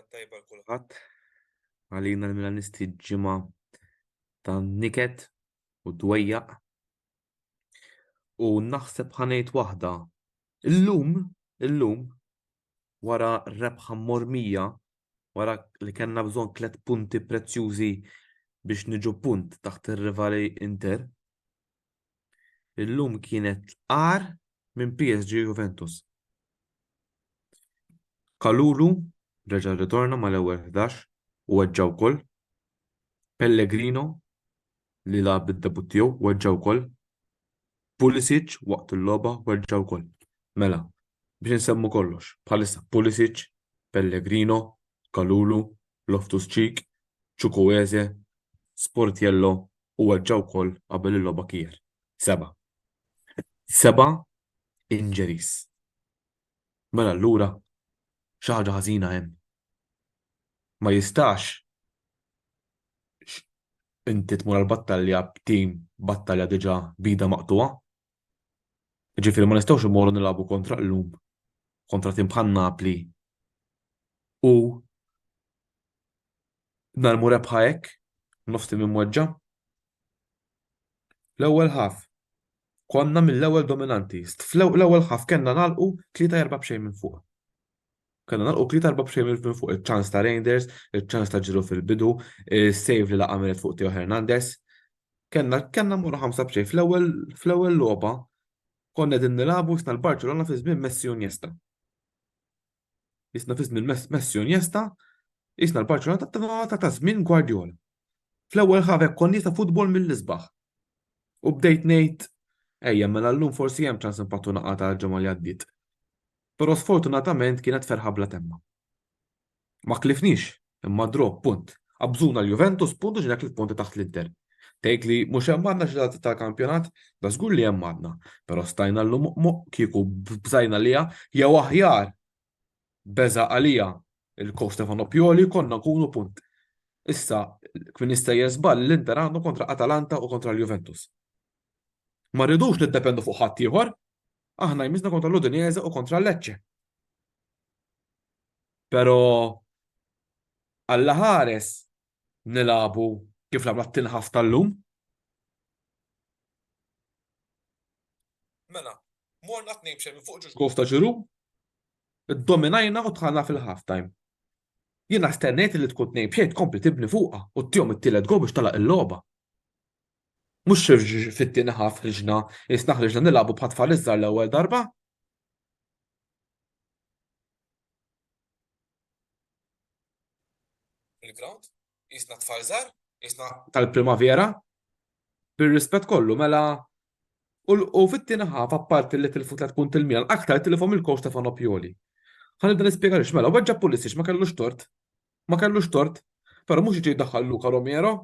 Lejla tajba l kulħadd. Għalina l-Milanisti ġimgħa ta' niket u dwejjaq. U naħseb ħanejt waħda. Illum, illum, wara rebħa mormija, wara li kellna bżonn tlet punti prezzjużi biex niġu punt taħt ir-rivali Inter, illum kienet agħar minn PSG Juventus. Kalulu reġa' rritorna mal-ewwel 11 u weġġa' wkoll. Pellegrino li lagħab id-debutt tiegħu weġġa' wkoll. Pulisic waqt il-logħba weġġa' wkoll. Mela, biex insemmu kollox, bħalissa Pulisic, Pellegrino, Kalulu, Loftus-Cheek, Chukwueze, Sportiello u weġġa' wkoll qabel il-logħba Kier. Sebgħa. Sebgħa injuries. Mela allura xi ħaġa ħażina hemm. Ma jistax inti tmur għall-battalja b'tim battalja diġà b'idha maqtugħa. Jiġifieri ma nistgħux immorru nilagħbu kontra llum kontra tim bħal Napli u narmu rebħa hekk nofs tim imweġġa'. L-ewwel half konna mill-ewwel dominanti. Fl-ewwel half kellna nagħlqu 3-4 b'xejn minn fuq. Kellna nagħlqu 3-4 b'xejn minn fuq iċ-ċans ta' Reijnders, iċ-ċans ta' Giroud fil-bidu, is-save li laqa' Meret fuq Theo Hernandez. Kellna kellna mmorru 5 b'xejn fl-ewwel fl-ewwel logħba konna qegħdin nilagħbu jisna l-Barċellona fi żmien Messi u Iniesta. Jisna fi żmien Messi u Iniesta, jisna l-Barċellona ta' ta' ta' żmien Guardiola. Fl-ewwel half hekk konna ta' futbol mill-isbaħ. U bdejt ngħid ejja mela llum forsi hemm ċans impattu naqgħa tal-ġimgħa li għaddiet. Però sfortunatament kienet ferħa bla temma. Ma tlifniex, imma draw, punt. Qabżuna l-Juventus, punt u ġejna tliet punti taħt l-Inter. Tgħid li mhux hemm għadna xi tal-kampjonat? Da żgur li hemm għadna. Però stajna llum kieku bżajna għaliha jew aħjar beża' għaliha il-coach Stefano Pioli konna nkunu punt. Issa, kif nistejjer żball, l-Inter għandu kontra Atalanta u kontra l-Juventus. Ma rridux niddependu fuq ħadd ieħor. Aħna jmissna kontra l-Udinese u kontra Lecce. Però Alla ħares nilagħbu kif lagħabna t-tieni half tal-lum. Mela, morna 2-0 minn fuq ġewġ goals ta' Giroud, iddominajna u dħalna fil-half time. Jiena stennejt li tkun 2-0 tkompli tibni fuqha u ttihom it-tielet goal biex tagħlaq il-logħba. Mhux fit-tieni half ħriġna, isna ħriġna nilagħbu bħat-tfal iż-żgħar l-ewwel darba. Il-ground, jisna tfal żgħar, jisna tal-Primavera. Bir-rispett kollu, mela u fit-tieni half apparti li tilfu tliet punti l-Milan, aktar tilifhom il-coach Stefano Pioli. Ħa nibda nispjega għaliex mela weġġa' Pulisic ma kellux tort. Ma kellux tort. Però mhux jiġi jdaħħal Luka Romero.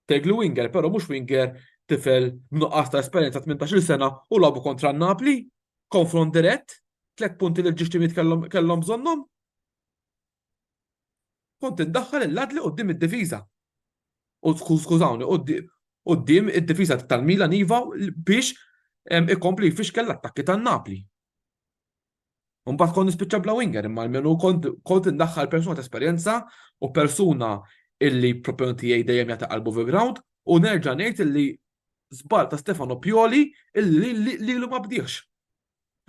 Tgħid li winger, però mhux winger tifel b'nuqqas ta' esperjenza 18-il sena u lagħbu kontra n-Napli. Konfront dirett, tliet punti li l-ġiex timijiet kellhom kellhom bżonnhom. Kont indaħħal il-Ladli quddiem id-difiża. U skużawni, quddiem id-difiża tal-Milan iva biex ikompli jfixkel l-attakki tan-Napli. Mbagħad kont nispiċċa bla winger, imma almenu kont kont indaħħal persuna ta' esperjenza u persuna illi propju tiegħi dejjem jagħti qalbu fil-ground u nerġa' ngħid illi żball ta' Stefano Pioli illi lilu ma bdiex.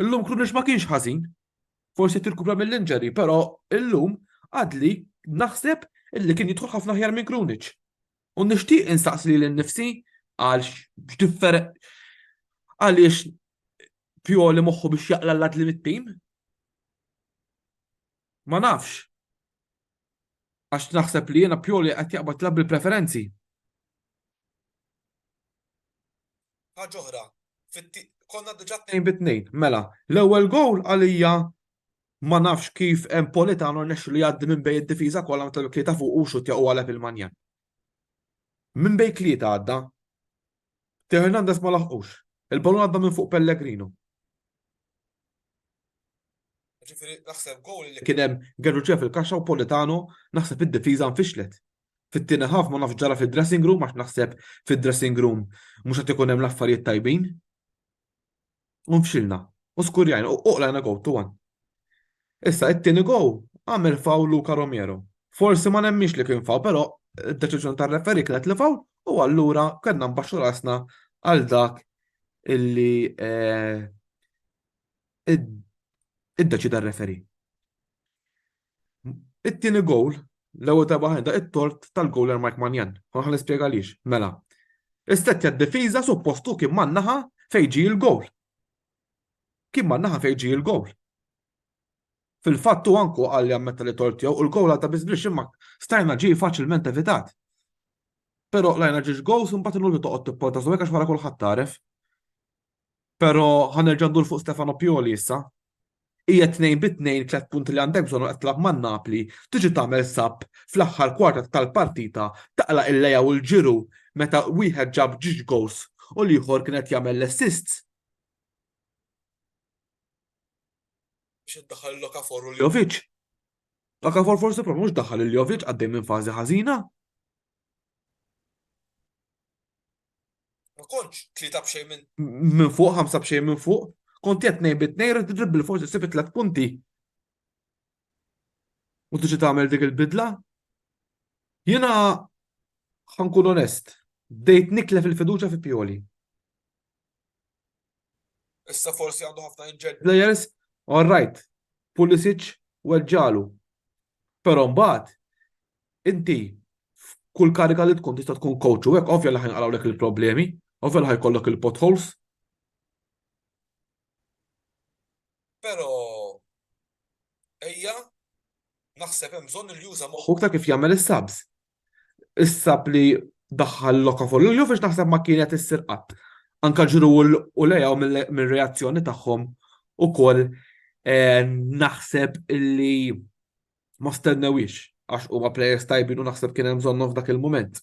Illum Krunic ma kienx ħażin. Forsi tirkupra mill-injury, però illum għadli naħseb illi kien jidħol ħafna aħjar minn Krunic. U nixtieq insaqsi lili nnifsi għal x'differ għaliex Pioli moħħu biex jaqla' l-għadli mit-tim. Ma nafx. Għax naħseb li jiena Pioli qed jaqbad jilgħab bil-preferenzi. Ħaġa oħra, konna diġà tnejn bi tnejn. Mela, l-ewwel gowl għalija ma nafx kif hemm Politano rnexxielu jgħaddi minn bejn id-difiża kollha meta tlieta fuq u xuttja u għaleb il-Manjan. Minn bejn tlieta għadda. Theo Hernandez ma laħqux. Il-ballun għadda minn fuq Pellegrino. Ġifieri naħseb gowl li kien hemm Gerruċea fil-kaxxa u Politano naħseb id-difiża nfixlet. Fit-tieni half ma nafx ġara fid-dressing room għax naħseb fid-dressing room mhux qed ikun hemm l-affarijiet tajbin. U nfxilna. U skurjajna u qlajna goal 2-1. Issa it-tieni goal. Għamel foul Luka Romero. Forsi ma nemminx li kien foul, però d-deċiżjoni tar-referee kienet li foul u allura kellna nbaxxu rasna għal dak illi eh, iddeċida r-referee. It-tieni goal, l-ewwel darba ħajda it-tort tal-goaler Mike Manjan. Ħa nispjega għaliex. Mela, istettja d-difiża suppostu kien man-naħa fejn ġie l-goal. Kien man-naħa fejn ġie l-goal. Fil-fatt hu anku qal li ammetta li tort tiegħu u l-goal għadda bi żbrixx imma stajna ġie faċilment evitat. Però lajna ġiex goals u mbagħad inutli toqgħod tipponta subgħek għax wara kulħadd tagħref. Però ħa nerġa' ndur fuq Stefano Pioli issa. Hija tnejn bi tnejn tlett punti li għandek bżonn u qed tilgħab ma' Napli, tiġi tagħmel sub fl-aħħar kwarta tal-partita, taqla' il-Leao u l-Giroud meta wieħed ġab ġiex goals u l-ieħor kien qed jagħmel l-assists. Biex iddaħħal lil Okafor u Jovic. Okafor forsi propju mhux daħħal lil Jovic għaddej minn fażi ħażina. Ma kontx tlieta b'xejn minn. Minn fuq, ħamsa b'xejn minn fuq. Kont qed tnejn bi tnejn rrid tidrib bil-forsi ssib it-tliet punti. U tiġi tagħmel dik il-bidla? Jiena ħankun onest, bdejt nitlef il-fiduċja fi Pioli. Issa forsi għandu ħafna injured players, all right, Pulisic weġġalu. Però mbagħad inti f'kull karika li tkun tista' tkun coach u hekk ovvja li ħajnqalgħulek il-problemi, ovvja li ħajkollok il-potholes. Però ejja naħseb hemm bżonn li juża moħħu iktar kif jagħmel is-subs. Is-sub li daħħal Okafor u Jovic naħseb ma kienet issir qatt. Anka Giroud u Leao mir-reazzjoni tagħhom ukoll eh, naħseb illi ma stennewix għax huma players tajbin u naħseb kien hemm bżonnhom f'dak il-mument.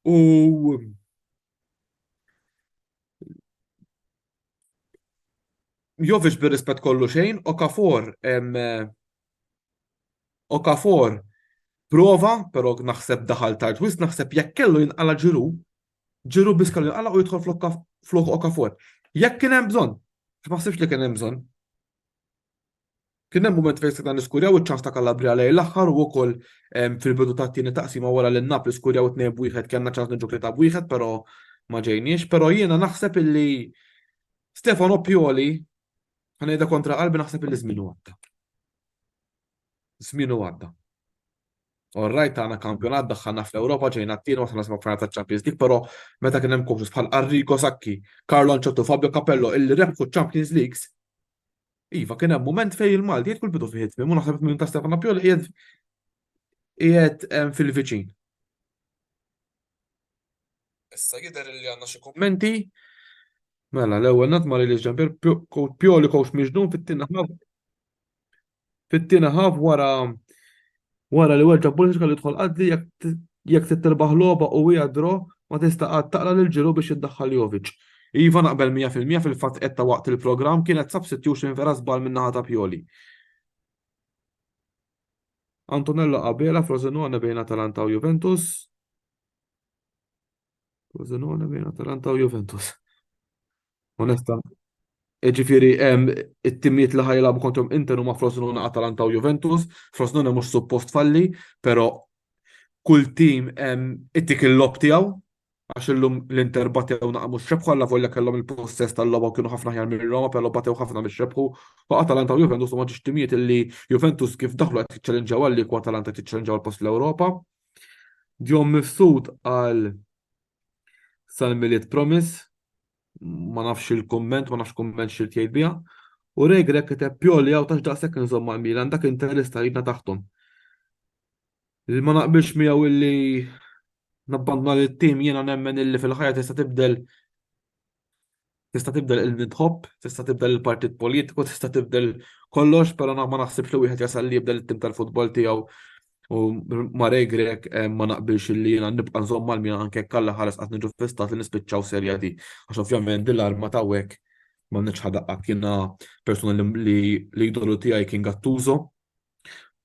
U Jovic bir-rispett kollu xejn, Okafor Okafor prova, però naħseb daħal tard wisq, naħseb jekk kellu jinqala' Giroud, Giroud biss kellu jinqala' u jidħol flok Okafor. Jekk kien hemm bżonn, ma ħsibx li kien hemm bżonn. Kien hemm mument fejn stajna niskurjaw iċ-ċans ta' Calabria lejn l-aħħar u wkoll fil-bidu tat-tieni taqsima wara li Napli skurjaw 2-1 kellna ċans niġu 3-1 però ma ġejniex. Però jiena naħseb illi Stefano Pioli ħa ngħidha kontra qalbi naħseb illi żmienu għadda. Żmienu għadda. All right, għandna kampjonat daħħalna fl-Ewropa ġejna t-tieni wasalna sema final ta' Champions League, però meta kien hemm coaches bħal Arrigo Sacchi, Carlo Ancelotti, Fabio Capello illi rebħu Champions Leagues, Iva, kien hemm mument fejn il-Malti jgħid kull bidu fih it-tmiem u naħseb it-tmiem ta' Stefano Pioli qiegħed qiegħed fil-viċin. Issa jidher li għandna xi kummenti. Mela, l-ewwel nett Marilis Ġampier Pioli coach miġnun fit-tieni ħaf fit-tieni ħaf wara wara li weġġa' Pulisic kellu jidħol qadli jekk jekk trid tirbaħ logħba u hija draw ma tista' qatt taqla' lil Giroud biex iddaħħal Jovic. Iva naqbel 100% fil-fatt għedtha waqt il-programm kienet substitution vera żball min-naħa ta' Pioli. Antonello Abela Frosinone bejn Atalanta u Juventus. Frosinone bejn Atalanta u Juventus. Onesta. Ġifieri it-timijiet li ħajlabu kontrhom Inter huma Frosinone, Atalanta u Juventus. Frosinone mhux suppost falli, però kull tim ittik il-lob tiegħu għax illum l-Inter batew naqa' mhux rebħu alla volja kellhom il-possess tal-logħba u kienu ħafna aħjar minn Roma, però batew ħafna biex rebħu. U Atalanta u Juventus huma ġiex timijiet illi Juventus kif daħlu qed jiċċellinġaw għal u Atalanta qed jiċċellinġaw għal post l-Ewropa. Dion Mifsud għal sal-Milied Promise, ma nafx il-kumment, ma nafx kumment x'irid jgħid biha. U Ray Grech kiteb Pioli hawn tax daqshekk inżomm mal-Milan dak interista jridna taħthom. Li ma naqbilx miegħu illi nabbanduna lit-tim jiena nemmen illi fil-ħajja tista' tibdel tista' tibdel il min tħobb, tista' tibdel il-partit politiku, tista' tibdel kollox, però ma naħsibx li wieħed jasal li jibdel it-tim tal-futbol tiegħu u ma Ray Grech eh, ma naqbilx li jiena nibqa' nżomm mal-Milan anke jekk Alla ħares qatt niġu fi stat li nispiċċaw Serie D. Għax ovvjament din l-arma ta' hekk ma nitx ħadaqqak jiena persuna li l-idolu tiegħi kien Gattuso,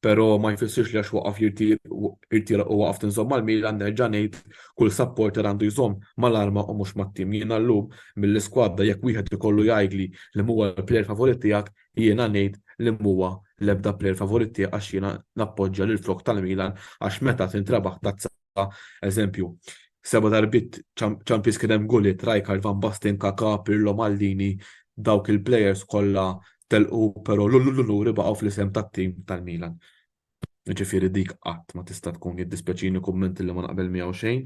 però ma jfissirx li għax waqaf jirtira u waqaf tinżomm mal-Milan nerġa' ngħid kull supporter għandu jżomm mal-arma u mhux mat-tim. Jiena llum mill-iskwadra jekk wieħed ikollu jgħidli li huwa l-player favorit tiegħek, jiena ngħid li m'huwa l-ebda plejer favorit tiegħi għax jiena nappoġġja lil flok tal-Milan għax meta tintrebaħ tazza eżempju seba' darbiet Champions kien hemm Gullit, Rijkaard, Van Basten, Kaka, Pirlo, Maldini, dawk il-plejers kollha telqu però l-unuri baqgħu fl-isem tat-tim tal-Milan. Jiġifieri dik qatt ma tista' tkun jiddispjaċini kumment li ma naqbel miegħu xejn.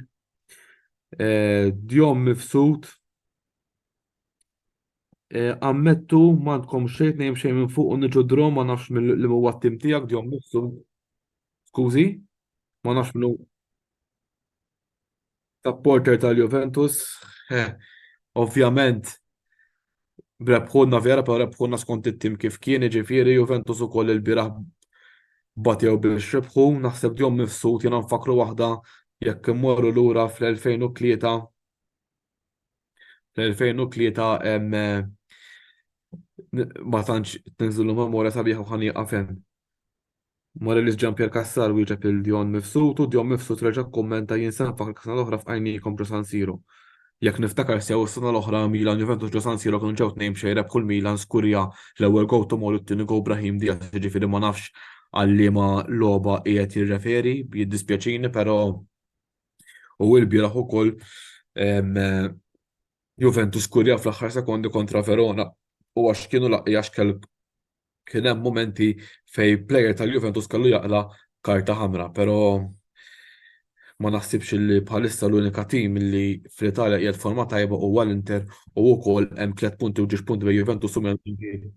Eh, Djom Mifsud eh, ammettu m'għandkom xejn tnejn xejn minn fuq u niġu draw ma nafx li huwa t-tim tiegħek Djom Mifsud. Skużi? Ma nafx minnu Supporter tal-Juventus, eh, ovvjament rebħulna vera, però rebħulna skont it-tim kif kien, jiġifieri Juventus ukoll ilbieraħ batew biex rebħu, naħseb Dion Mifsud jiena nfakru waħda jekk immorru lura fl-2003 fl-2003 ma tantx tinżillu memorja sabiħa u ħa nieqaf hemm. Morelis Jean Pierre Cassar wieġeb lil Dion Mifsud u Dion Mifsud reġa' kkummenta jien se nfakkrek sena l-oħra fqajniekom ġo San Siro. Jekk niftakar sew is-sena l-oħra Milan Juventus ġo San Siro kienu ġew tnejn b'xejn rebħu l-Milan skurja l-ewwel goal Tomori u t-tieni goal Brahim Diaz jiġifieri ma nafx għal liema logħba qiegħed jirreferi, jiddispjaċini però u ilbieraħ ukoll Juventus skurjaw fl-aħħar sekondi kontra Verona u għax kienu laqqi għax kell kien hemm mumenti fejn plejer tal-Juventus kellu jaqla' karta ħamra, però ma naħsibx li bħalissa l-unika tim li fl-Italja qiegħed forma tajba huwa l-Inter u wkoll hemm tliet punti u ġiex punti bejn Juventus u Milan.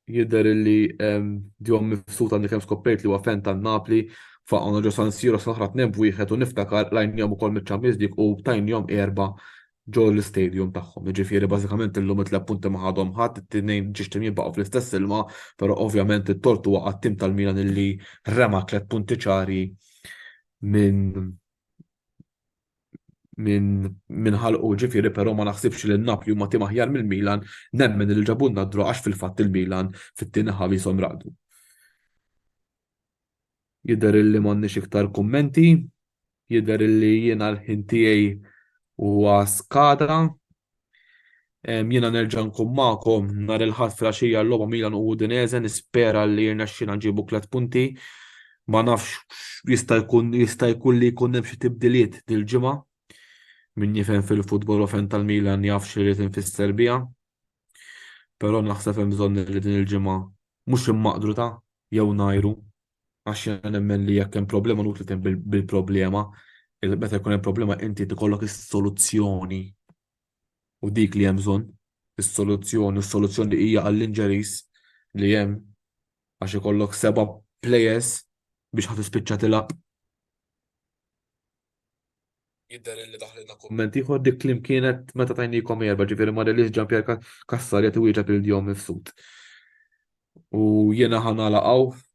Jidher illi Dion Mifsud għandi kemm skoprejt li huwa fan tan-Napli, faqgħuna ġo San Siro sena oħra 2-1 u niftakar qlajnihom ukoll miċ-Champions League u tajnihom erba' ġo l-istadium tagħhom. Jiġifieri bażikament illum it-tliet punti ma ħadhom ħadd, it-tnejn ġiex tim jibqgħu fl-istess ilma, però ovvjament it-tort huwa għat-tim tal-Milan illi rema tliet punti ċari minn minn minn ħalqu ġifieri però ma naħsibx li n-Napli huma tim aħjar mill-Milan, nemmen li ġabulna d-draw għax fil-fatt il-Milan fit-tieni ħaf qishom raqdu. Jidher illi m'għandniex iktar kummenti, jidher illi jiena l-ħin tiegħi huwa skada. Jiena nerġa' nkun magħkom nhar il-Ħadd filgħaxija l-logħba Milan u Udinese, nispera li jirnexxina nġibu tliet punti. Ma nafx jista' jkun jista' jkun li jkun hemm xi tibdiliet dil-ġimgħa. Min jifhem fil-futbol u fan tal-Milan jaf xi rrid infisser biha. Però naħseb hemm bżonn li din il-ġimgħa mhux immaqdru ta' jew ngħajru għax jiena nemmen li jekk hemm problema nutli bil-problema, meta jkun hemm problema inti tikollok is-soluzzjoni. U dik li hemm bżonn, is-soluzzjoni, u s-soluzzjoni hija għall-injuries li hemm għax ikollok seba' players biex ħa tispiċċa tilgħab. Jidher illi daħlilna kumment ieħor dik kliem kienet meta tajnikom erba' ġifieri ma Relis Jean Pierre Cassar qed iwieġeb lil Dion Mifsud. U jiena ħa nagħlaq hawn.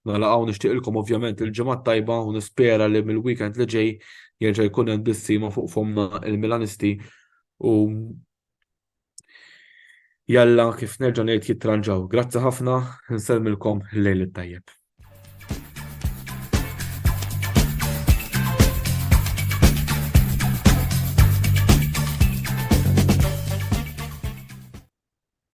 Nagħlaq hawn nixtieqilkom ovvjament il-ġimgħa tajba u nispera li mill-weekend li ġej jerġa' jkun hemm bissima fuq fomna il-Milanisti u jalla kif nerġa' ngħid jittranġaw. Grazzi ħafna, nsellmilkom lejl it-tajjeb.